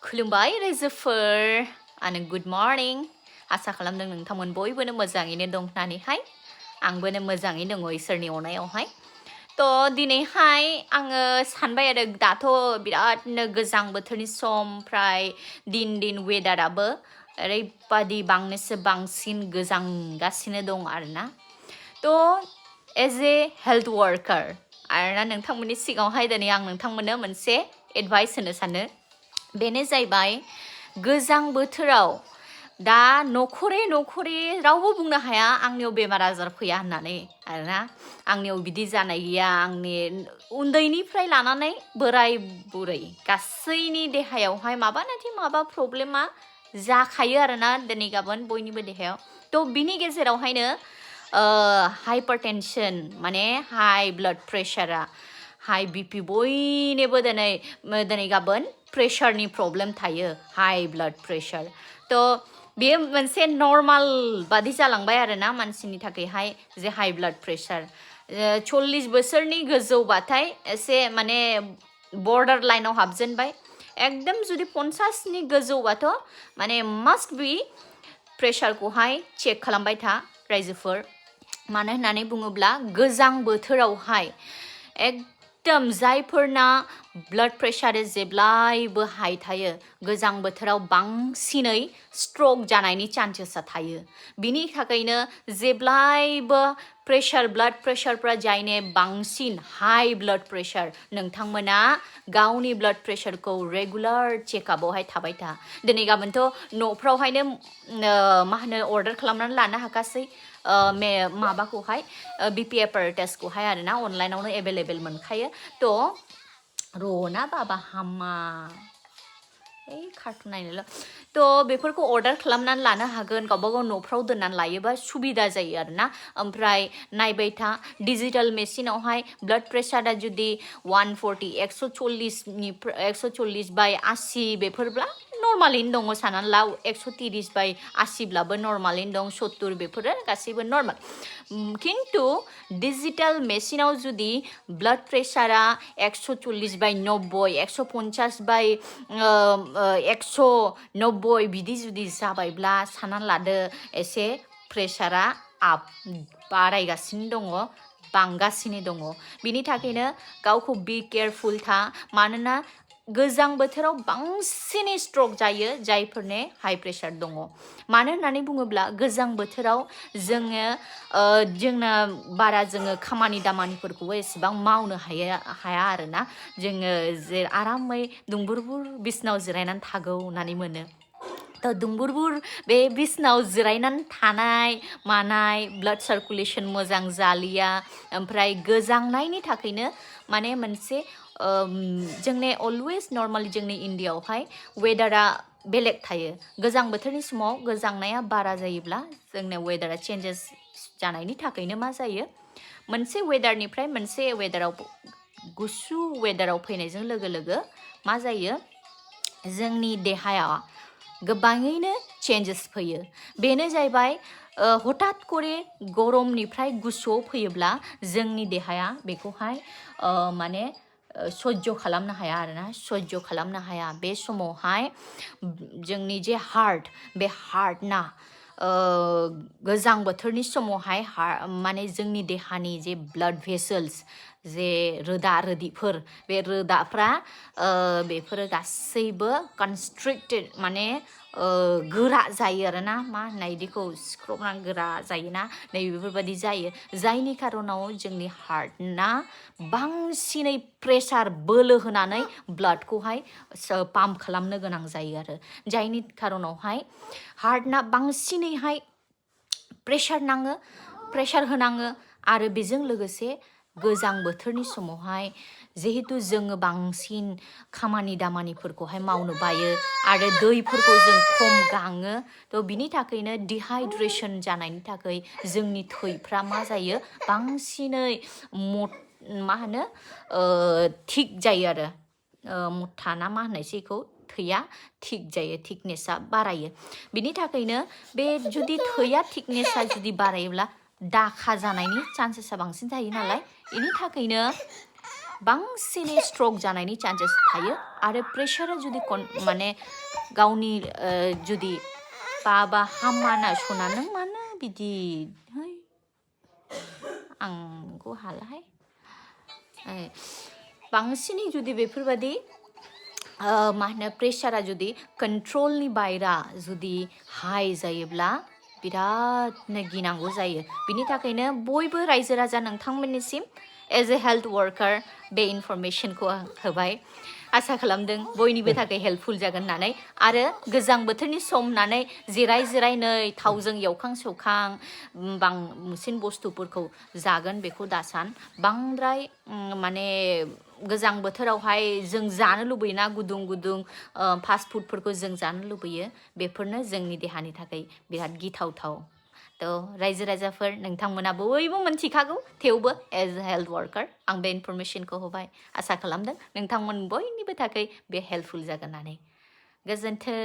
खुलुमबाय रायजोफोर आरो गुड मर्निं आसा खालामदों नोंथांमोन बयबोनो मोजाङैनो दं होननानैहाय आंबोनो मोजाङै दङ इसोरनि अननायावहाय थ' दिनैहाय आङो सानबाय आरो दाथ' बिरादनो गोजां बोथोरनि सम ओमफ्राय दिन वेदाराबो ओरैबादि बांसिन गोजांगासिनो दं आरोना थ' एज ए हेल्थ वार्कार आरोना नोंथांमोननि सिगाङावहाय दिनै आं नोंथांमोननो मोनसे एडभाइस होनो सानो बेनो जाहैबाय गोजां बोथोराव दा नखरे रावबो बुंनो हाया आंनियाव बेमार आजार फैया होननानै आरोना आंनियाव बिदि जानाय गैया आंनि उन्दैनिफ्राय लानानै बोराय बुरै गासैनि देहायावहाय माबा प्रब्लेमा जाखायो आरोना दिनै गाबोन बयनिबो देहायाव थ' बिनि गेजेरावहायनो हाइपारटेनसन माने हाइ ब्लाड प्रेसारा हाइ बिपि बयनिबो दिनै गाबोन प्रेसारनि प्रब्लेम थायो हाइ ब्लाड प्रेसार थ' बेयो मोनसे नर्माल बादि जालांबाय आरोना मानसिनि थाखायहाय जे हाइ ब्लाड प्रेसार 40 बोसोरनि गोजौबाथाय एसे माने बर्डार लाइनाव हाबजेनबाय एकदम जुदि 50नि गोजौबाथ' माने मास्ट बि प्रेसारखौहाय चेक खालामबाय था रायजोफोर मानो होननानै बुङोब्ला गोजां बोथोरावहाय एकदम जायफोरना ब्लाड प्रेसार जेब्लायबो हाइ थायो गोजां बोथोराव बांसिनै स्ट्रोक जानायनि चान्सेसा थायो बिनि थाखायनो जेब्लायबो ब्लाड प्रेसारफ्रा जायने बांसिन हाइ ब्लाड प्रेसार नोंथांमोना गावनि ब्लाड प्रेसारखौ रेगुलार चेकआपआवहाय थाबाय था दिनै गाबोनथ' न'फ्रावहायनो मा होनो अर्डार खालामनानै लानो हाखासै माबाखौहाय बिपि एपारेटासखौहाय आरोना अनलाइनावनो एभेलेबेल मोनखायो थ' रना बाबा हामा कार्टुन नायनोल' थ' बेफोरखौ अर्डार खालामनानै लानो हागोन गावबागाव न'फ्राव दोननानै लायोबा सुबिदा जायो आरोना ओमफ्राय नायबाय था डिजिटेल मेसिनावहाय ब्लाड प्रेसारा जुदि 140 140/80 बेफोरब्ला नर्मालैनो दङ साननानै ला 130/80ब्लाबो नर्मालैनो दं 70 बेफोरो गासैबो नर्माल खिन्थु डिजिटेल मेसिनाव जुदि ब्लाड प्रेसारा 140/90 150/190 बिदि जुदि जाबायब्ला साननानै लादो एसे प्रेसारा बारायगासिनो दङ बांगासिनो दङ बिनि थाखायनो गावखौ बि केयारफुल था मानोना गोजां बोथोराव बांसिनै स्ट्रोक जायो जायफोरने हाइ प्रेसार दङ मानो होननानै बुङोब्ला गोजां बोथोराव जोंना बारा जोङो खामानि दामानिफोरखौबो एसेबां मावनो हाया आरोना जोङो जे आरामै दुंबुरबुर बिसनायाव जिरायनानै थागौ होननानै मोनो थ' दुंबुरबुर बे बिसनायाव जिरायनानै थानाय मानाय ब्लाड सार्कुलेसन मोजां जालिया ओमफ्राय गोजांनायनि थाखायनो माने मोनसे जोंनि अलवेज नर्मालि जोंनि इन्डियायावहाय वेदारा बेलेग थायो गोजां बोथोरनि समाव गोजांनाया बारा जायोब्ला जोंनि वेदारा चेन्जेस जानायनि थाखायनो मा जायो मोनसे वेदारनिफ्राय मोनसे वेदाराव गुसु वेदाराव फैनायजों लोगो मा जायो जोंनि देहाया गोबाङैनो चेन्जेस फैयो बेनो जाहैबाय हठात करे गरमनिफ्राय गुसुआव फैयोब्ला जोंनि देहाया बेखौहाय माने सह्य खालामनो हाया आरोना सह्य खालामनो हाया बे समावहाय जोंनि जे हार्ट बे हार्टना गोजां बोथोरनि समावहाय माने जोंनि देहानि जे ब्लाड भेसल्स जे रोदाफोर बे रोदाफ्रा बेफोरो गासैबो कनस्ट्रिक्टेड माने गोरा जायो आरोना मा होननाय बिदिखौ सिख्रबनानै गोरा जायोना नै बेफोरबायदि जायो जायनि खारनाव जोंनि हार्टना बांसिनै प्रेसार बोलो होनानै ब्लाडखौहाय पाम्प खालामनो गोनां जायो आरो जायनि खारनावहाय हार्टना बांसिनैहाय प्रेसार होनाङो आरो बेजों लोगोसे गोजां बोथोरनि समावहाय जिहेतु जोङो बांसिन खामानि दामानिफोरखौहाय मावनो बायो आरो दैफोरखौ जों खम गाङो थ' बिनि थाखायनो डिहाइड्रेसन जानायनि थाखाय जोंनि थैफ्रा मा जायो बांसिनै मा होनो थिक जायो आरो मथा ना मा होननायसै बेखौ थैया थिक जायो थिकनेसा बारायो बिनि थाखायनो बे जुदि थैया थिकनेसा जुदि बारायोब्ला दाखा जानायनि चान्सेसा बांसिन थायो नालाय बेनि थाखायनो बांसिनै स्ट्रक जानायनि चान्सेस थायो आरो प्रेसारा जुदि माने गावनि जुदि बाबा हामाना सना नों मानो बिदि है आंखौ हालाहाय बांसिनै जुदि बेफोरबादि मा होनो प्रेसारा जुदि कन्ट्रलनि बायरा जुदि हाइ जायोब्ला बिरादनो गिनांगौ जायो बिनि थाखायनो बयबो रायजो राजा नोंथांमोननिसिम एज ए हेल्थ वार्कार बे इनफरमेशनखौ होबाय आसा खालामदों बयनिबो थाखाय हेल्पफुल जागोन होननानै आरो गोजां बोथोरनि सम होननानै जिराय जिराय नै थावजों एवखां सौखां बांसिन बुस्थुफोरखौ जागोन बेखौ दासान बांद्राय माने गोजां बोथोरावहाय जों जानो लुबैयोना गुदुं गुदुं फास्ट फुडफोरखौ जों जानो लुबैयो बेफोरनो जोंनि देहानि थाखाय बिराद गिथावथाव थ' रायजो राजाफोर नोंथांमोना बयबो मोनथिखागौ थेवबो एज ए हेल्थ वार्कार आं बे इनफरमेशनखौ होबाय आसा खालामदों नोंथांमोन बयनिबो थाखाय बे हेल्पफुल जागोन होननानै गोजोन्थों